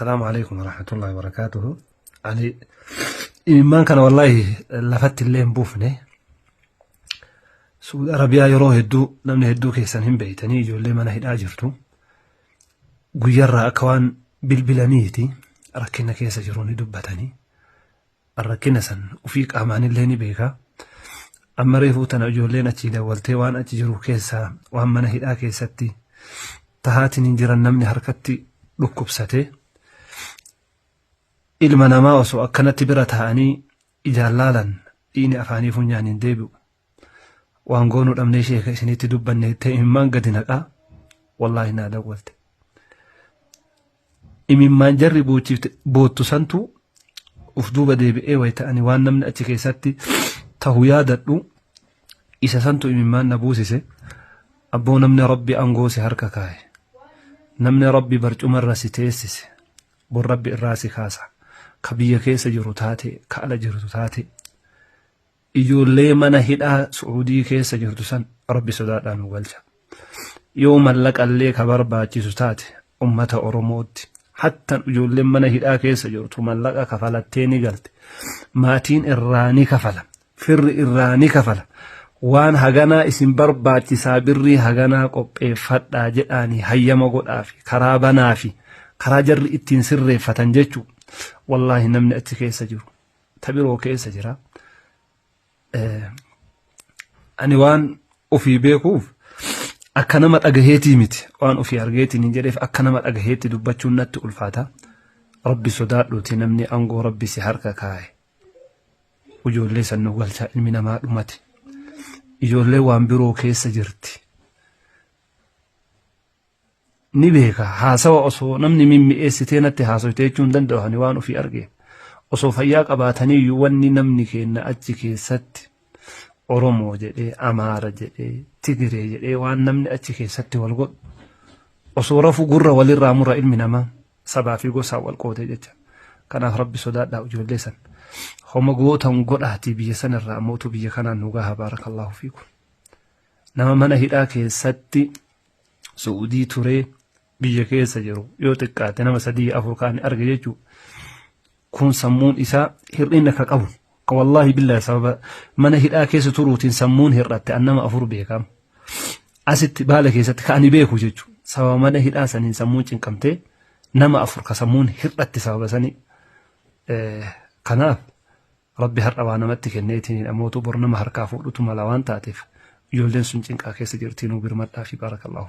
Salaamu alaikum warahmatullahi wabarakaatuhu. Ani imimmaan kana wallaahi lafatti illee hin buufne. Suudi Arabiyaa yeroo hedduu namni hedduu keessan hin beeytanii ijoollee mana hidhaa jirtu. Guyyarraa akka waan bilbilaniiti rakkina keessa jiru ni dubbatanii. Rakkina san ofii qaamaan illee ni beeka. Amma reefuu tana ijoolleen achii dawwaltee waan achi jiru keessaa waan mana hidhaa keessatti tahaatiin hin jiran namni harkatti dhukkubsate. Ilma namaa osoo akkanatti bira taa'anii ijaan laalan dhiigni afaanii funyaaniin deebi'u. Waan goonuu dhabnee sheeka isinitti dubbanne jettee imimmaan gadi naqaa wallaahi naa dawwalte. Imimmaan jarri boochifte boottu santu uf duuba deebi'ee wayita ani waan namni achi keessatti tahu yaadadhu isa santu imimmaan na buusise. Abboo namni Rabbi aangoo si harka kaaye, namni Rabbi barcumarra si teessise, bor Rabbi irraa si kaasa. Ka biyya keessa jiru taate, ka ala jirtu taate, ijoollee mana hidhaa Su'uudii keessa jirtu san Rabbi sodaadhaa nu galcha. Yoo mallaqallee ka barbaachisu taate ummata Oromootti hattan ijoolleen mana hidhaa keessa jirtu mallaqa kafalattee ni galte. Maatiin irraa ni kafala. Firri irraa ni kafala. Waan haganaa isin barbaachisaa, birrii haganaa qopheeffadhaa jedhaanii hayyama godhaafi, karaa banaafi, karaa jarri ittiin sirreeffatan jechuu. Wallaahi namni achi keessa jiru ta biroo keessa jira. Ani waan ofii beekuuf akka nama dhagaheetii miti, waan ofii argeetiin hin jedheef akka nama dhagaheetti dubbachuun natti ulfaata. Rabbi sodaadhuuti namni aangoo Rabbi si harka kaa'e. Ijoollee san nu galchaa, ilmi namaa dhumate. Ijoollee waan biroo keessa jirti. Ni beeka, haasawa osoo namni mimmi'eessitee natti haasoyte jechuu hin danda'u ani waan ofii argeef. Osoo fayyaa qabaataniiyyuu wanni namni keenya achi keessatti Oromoo jedhee, Amaara jedhee, Tigiree jedhee waan namni achi keessatti wal godhu. Osoo rafu gurra walirraa mura ilmi namaa sabaa fi gosaan wal qootee jecha. Kanaaf Rabbi sodaadhaa, ijoollee san. Homa gootan godhaatii biyya sanirraa ammootu biyya kanaan nu gaha, baarakallahu fiikum. Nama mana hidhaa keessatti Su'uudii turee biyya keessa jiru yoo xiqqaate nama sadii afur kaan arge jechuudha. Kun sammuun isaa hir'ina ka qabu. Ka wallaahi billaahi sababa mana hidhaa keessa turuutiin sammuun hir'atte an nama afur beekam. Asitti baala keessatti ka ani beeku jechuudha. Sababa mana hidhaa saniin sammuun cinqamtee nama afur ka sammuun hir'atte sababa sanii. Kanaaf Rabbi har'a waa namatti kenneetiin ammootu bor nama harkaa fuudhutu mala waan taateef ijoolleen sun cinqaa keessa jirti, nuu birmadhaa fi baarakallahu.